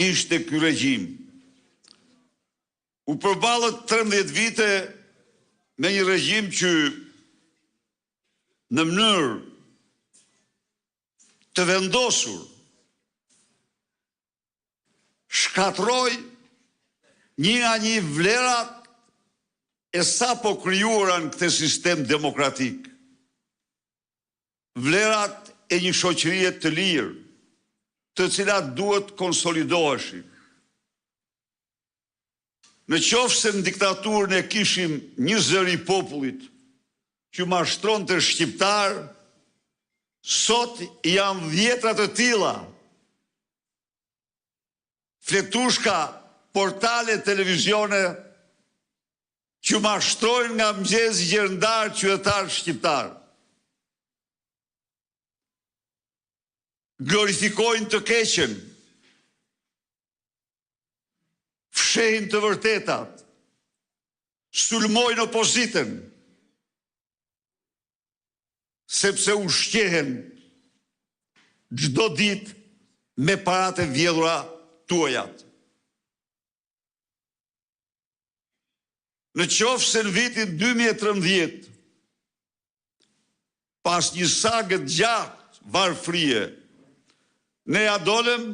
Ishte ky regjim. U përballët 13 vite me një regjim që në mënyrë të vendosur shkatërroi një nga një vlerat e sapo krijuara në këtë sistem demokratik. Vlerat e një shoqërie të lirë, të cilat duhet të konsolidoheshin. Në qoftë se në diktaturë ne kishim një zëri i popullit që mashtronte shqiptarë, sot janë dhjetra të tilla fletushka, portale, televizione që mashtrojnë nga mëngjesi gjer në darkë qytetarët shqiptarë. Glorifikojnë të keqen, fshehin të vërtetat, sulmojnë opozitën, sepse ushqehen çdo ditë me paratë e vjedhura tuajat. Në qoftë se në vitin 2013, pas një sage të gjatë varfërie, ne ia dolëm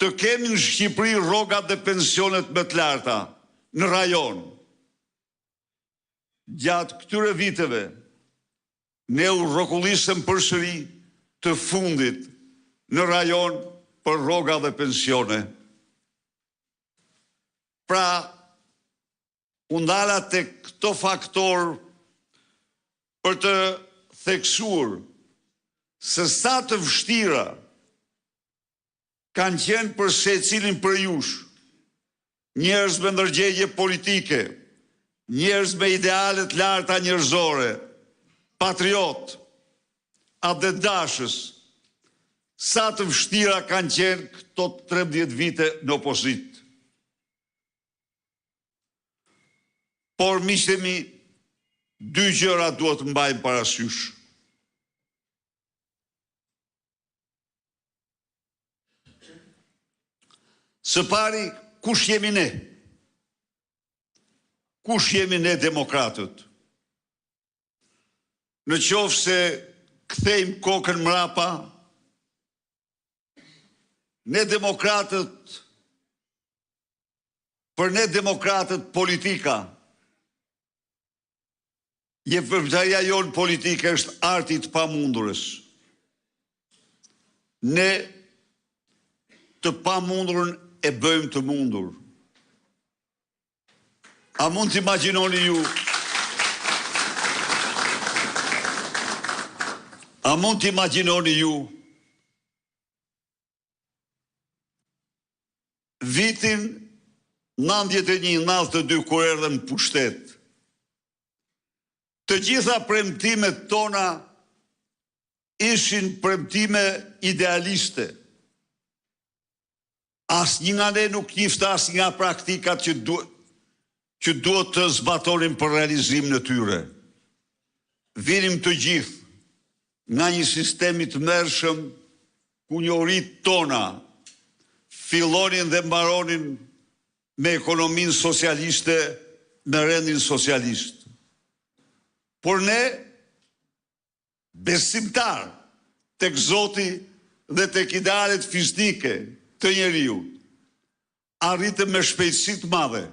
të kemi në Shqipëri rrogat dhe pensionet më të larta në rajon. Gjatë këtyre viteve, ne u rrokullisëm përsëri të fundit në rajon për rroga dhe pensione. Pra, u ndala tek këto faktorë për të theksuar se sa të vështira kanë qenë për secilin prej jush, njerëz me ndërgjegje politike, njerëz me ideale të larta njerëzore, patriotë, atdhedashës, sa të vështira kanë qenë këto 13 vite në opozitë. Por miqtë e mi, dy gjëra duhet të mbajmë parasysh. Së pari, kush jemi ne? Kush jemi ne demokratët? Në qoftë se kthejmë kokën mrapa, ne demokratët, për ne demokratët politika, Veprimtaria jonë politike është arti i të pamundurës. Ne të pamundurën e bëjmë të mundur. A mund të imagjinoni ju A mund të imagjinoni ju Vitin 91, 92 kur erdhëm në pushtet, të gjitha premtimet tona ishin premtime idealiste. Asnjë nga ne nuk njifte asnjë nga praktikat që duhet që duhet të zbatonim për realizimin e tyre. Vinim të gjithë nga një sistem i tmerrshëm ku njohuritë tona fillonin dhe mbaronin me ekonominë socialiste, me rendin socialist. Por ne Besimtarë tek Zoti dhe tek idealet fisnike të njeriut, arritëm me shpejtësi të madhe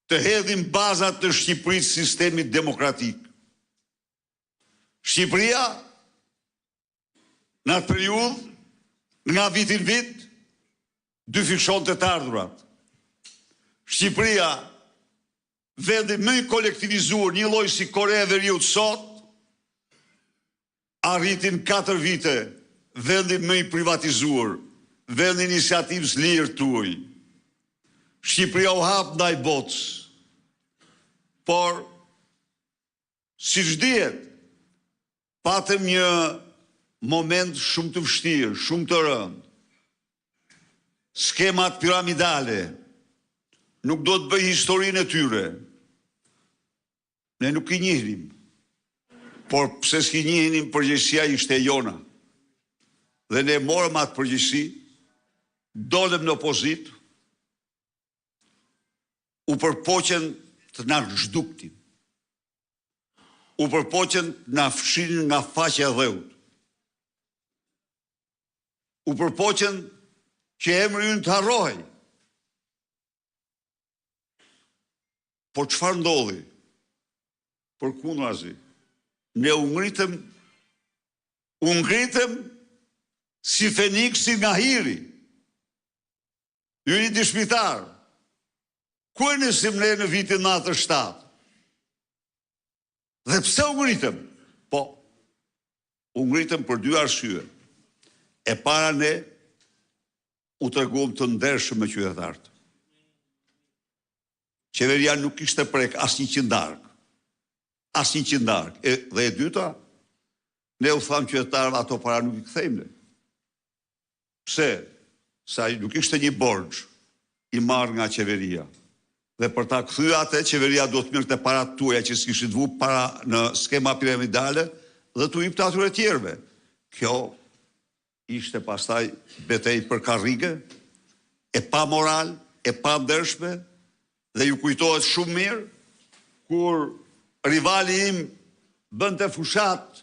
të hedhim bazat në Shqipëri të sistemit demokratik. Shqipëria në atë periudhë, nga viti në vit, dyfishonte të ardhurat. Shqipëria Vendi më i kolektivizuar, njëlloj si Koreja e Veriut sot, arriti në 4 vite vendi më i privatizuar, vendi i iniciativës lirë tuaj. Shqipëria u hap ndaj botës. Por siç dihet, patëm një moment shumë të vështirë, shumë të rëndë. Skemat piramidale nuk do të bëj historinë e tyre. Ne nuk i njihnim. Por pse s'i njihnim përgjegjësia ishte jona. Dhe ne morëm atë përgjegjësi. Dolëm në opozitë, u përpoqën të na zhduknin. U përpoqën të na fshinin nga faqja e dheut. U përpoqën që emri ynë të harrohej. Por çfarë ndodhi? Përkundrazi, ne u ngritëm u ngritëm si Feniksi nga hiri. Ju jeni dëshmitarë. Ku e nisim ne në vitin 97? Dhe pse u ngritëm? Po, u ngritëm për dy arsye. E para ne u treguam të ndershëm me qytetarët. Qeveria nuk kishte prek asnjë qindarkë. Asnjë qindarkë. E, dhe e dyta, ne u thamë qytetarëve ato para nuk i kthejmë ne. Pse? Se ai nuk ishte një borxh i marrë nga qeveria. Dhe për ta kthyer atë, qeveria duhet të merrte paratë tuaja që s'kishit vu para në skema piramidale dhe t'u jipte atyre tjerëve. Kjo Ishte pastaj betejë për karrige, e pa moral, e pandershme dhe ju kujtohet shumë mirë kur rivali im bënte fushatë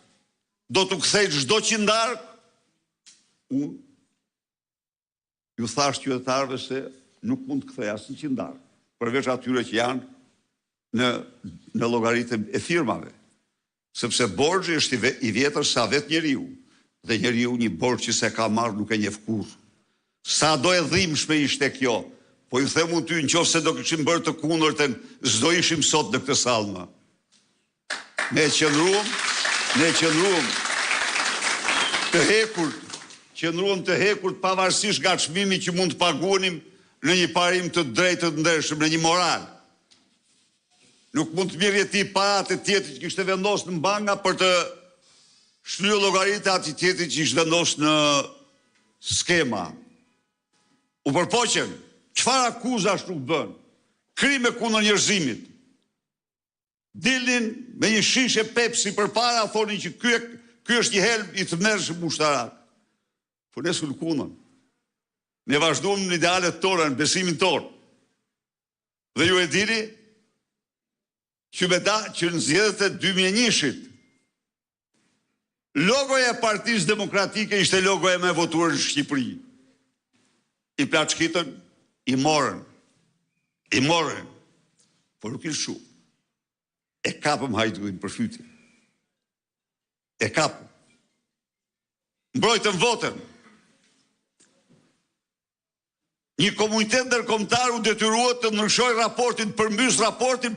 do t'u kthej çdo qindarkë, unë Ju thashë qytetarëve se nuk mund të kthej asnjë qindarkë, përveç atyre që janë në në llogaritë e firmave. Sepse borxhi është i, i vjetër sa vetë njeriu, dhe njeriu një borxh që s'e ka marrë nuk e njeh kurrë. Sado e dhimbshme ishte kjo, po ju them unë ty, në qoftë se do kishim bërë të kundërtën, s'do ishim sot në këtë sallë më. Ne qëndruam, ne qëndruam të hekurt, qëndruam të hekurt pavarësisht nga çmimi që mund të paguanim në një parim të drejtë të ndershëm, në një moral. Nuk mund të merrje ti paratë e tjetrit që kishte vendosur në banka për të shlyer llogaritë e atij tjetrit që ishte vendosur në skema. U përpoqën, çfarë akuzash nuk bënë? Krime kundër njerëzimit. Dilnin me një shishe Pepsi përpara thonin që ky ky është një helm i tmerrshëm ushtarak. Po ne s'u lëkundëm. Ne vazhduam në idealet tona, në besimin tonë. Dhe ju e dini që me da, që në zgjedhjet e 2001-shit Logoja e Partisë Demokratike ishte logoja më e votuar në Shqipëri. I plaçkitën, i morën. I morën. Por nuk i lëshuam. E kapëm hajdutin për fyti. E kapëm. Mbrojtëm votën. Një komunitet ndërkombëtar u detyrua të ndryshojë raportin, përmbys raportin.